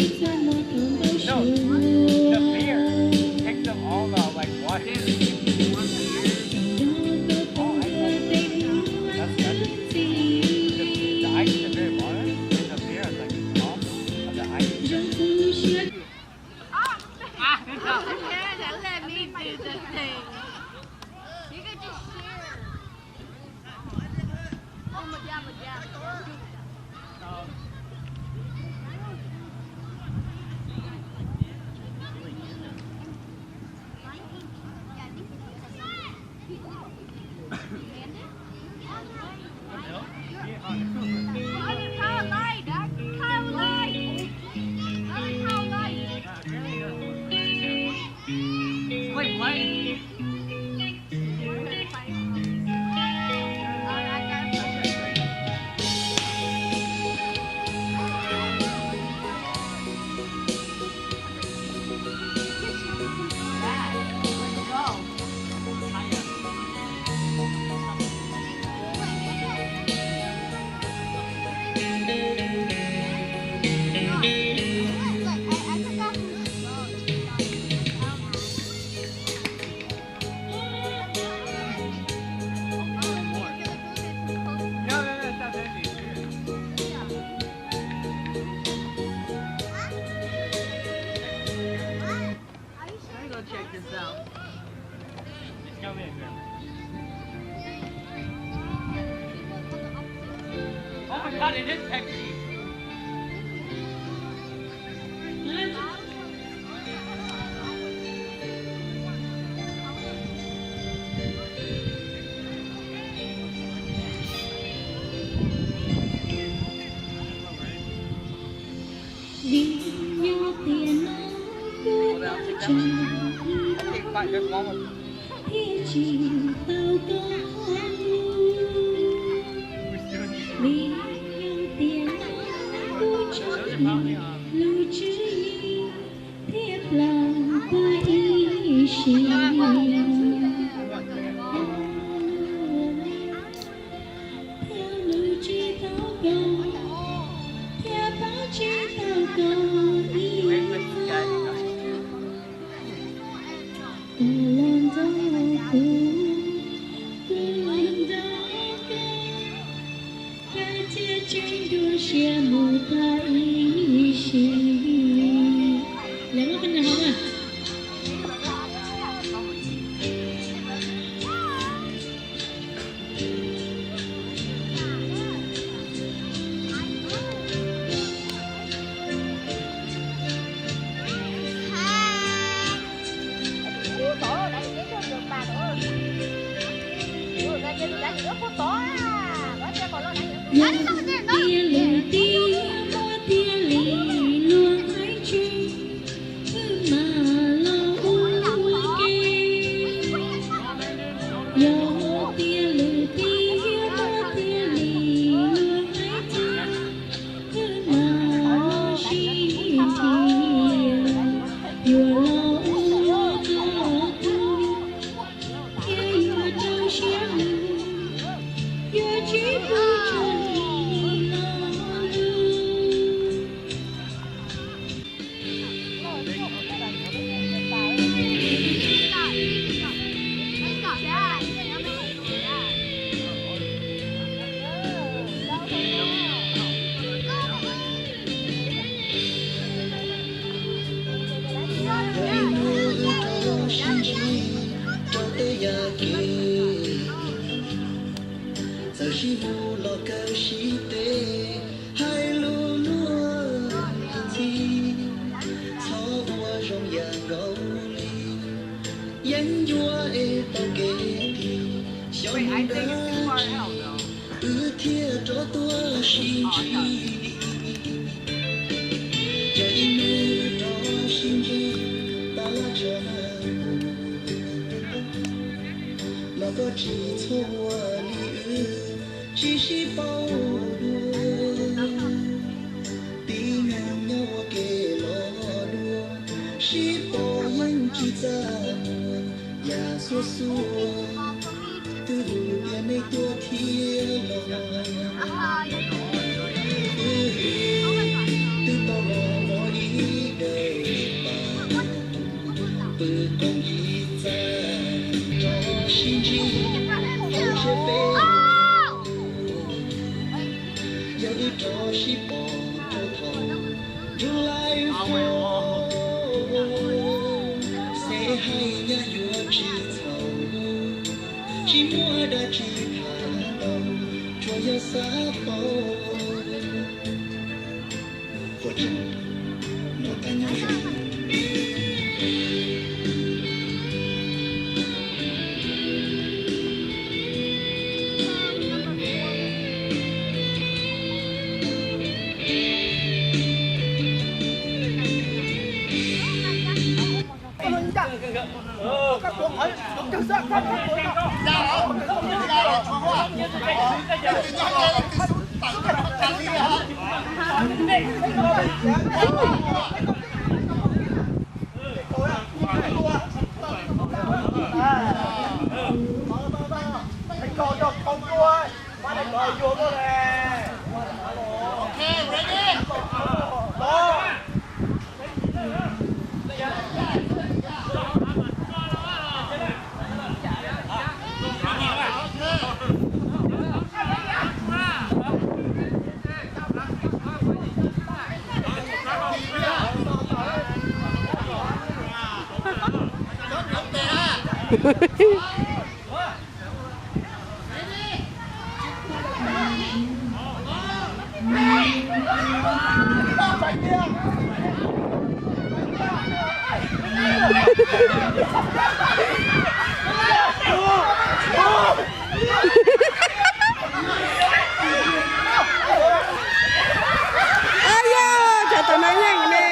No, the beer takes them all out, like, water. Oh, I know. That's, that's, the, the ice at the very bottom, and the beer is, like, on top of the ice. Let me do the thing. You could just share. Wait, what? Let me go check this out. Oh my God, it is Pepsi. Vim yog tias no kuv tau tsam thiab tsis tau koj lus. Vim yog tias no kuv tso lus tswv yim thiab plaub pab ib sim. Thiab lus tsis tau koj, thiab paub tsis tau koj ib zaug. Koj los nrog kuv, kuv los nrog koj, peb thiaj tseem dua siab mus tag ib sim. Lawv muab qee nyuag hauv na. Yog tias lwm tiam muaj tiam li luag hais tseg, wb mam los ua ke. Yog tias lwm tiam muaj tiam li luag hais tseg, wb mam los sib tham, yuav los ua los tus, thiab yuav rau siab mus, yuav tsis pub tso li los lus. Rau ib hnub wb rov sib ntsib rau tej yam kev, txawm sib hlub los kawg sib teb, hais lus luag ntxhi, txhob ua zoo yam nkaus li, yeeb ncuab es tau kev tis, xyov mus dab tsi wb thiaj rov tuaj sib ntsib. Cas ib hnub rov sib ntsib tas laj tsa, los koj tsis txhob ua li wb tsis sib paub dua. Tib neeg nyob ua ke los dua, sib paub yeej tsis txaj muag, yam xuab xuab twb vwm tias nej tuaj thiab los. Twb tau los ua ib Ayo, cov tom no yeej ne.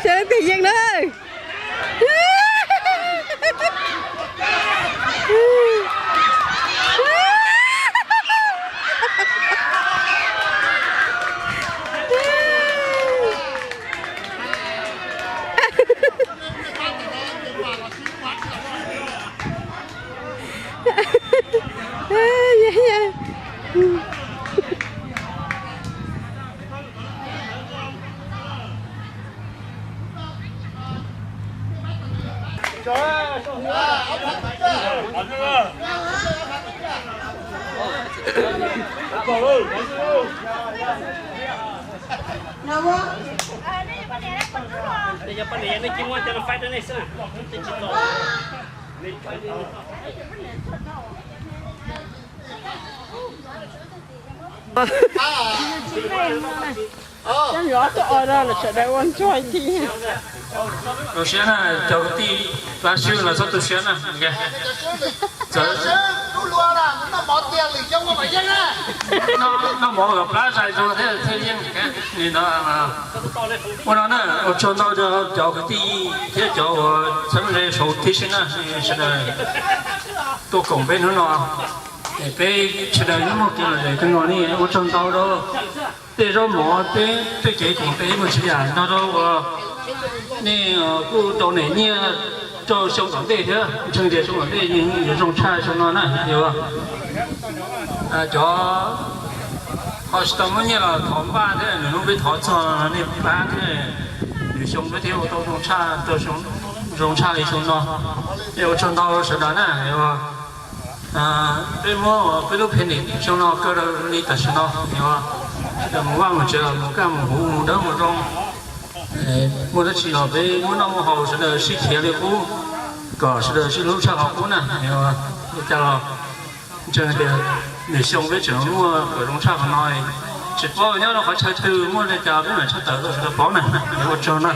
Sawv daws tig yeej na. Coj yuav ob tug order los sawv daws ua ntsuag thiab. Tu siab na, cov kwv tij pab swb los txhob tu siab na. Noj mov kom plab zais zoo thiab thiaj yeej. Ua no na, ua tsaug ntau rau cov kwv tij thiab cov uas txheeb ze saum tib si na, sawv daws tuaj koom peb hnub no. Peb sawv daws nyob muaj kev lom zem kawg nkaus li, ua tsaug ntau rau tej zaub mov peb tej kev koom tes ib puas tsav yam nrog rau uas nej kuj donate nyiaj rau xyoo tom ntej thiab, ntseeg tias xyoo tom ntej yuav zoo tshaj xyoo no na. Yog cov ho tsis tau muaj nyiaj los thov npaj thiab, nws hnub peb thov txog nej pab thiab, nws xyoo peb thiaj ua tau zoo tshaj, zoo tshaj li xyoo no. Ua tsaug ntau sawv daws na. Peb muab peb lub phe nim xyoo no kaw li tam sim no, sawv daws mus vaj mus tsev los mus kaj mus huv mus dawb mus zoo. Muaj dab tsi los peb muab noj muab haus sawv daws sib khiav li qub, kom sawv daws sib hlub tshaj qhov qub na. Li cas los ntseeg tias nws xyoo peb tseem muaj kom zoo tshaj qhov no. Tsis paub nyob rau qhov chaw twg muaj li cas peb mam tshaj tawm rau sawv daws paub na. Ua tsaug na.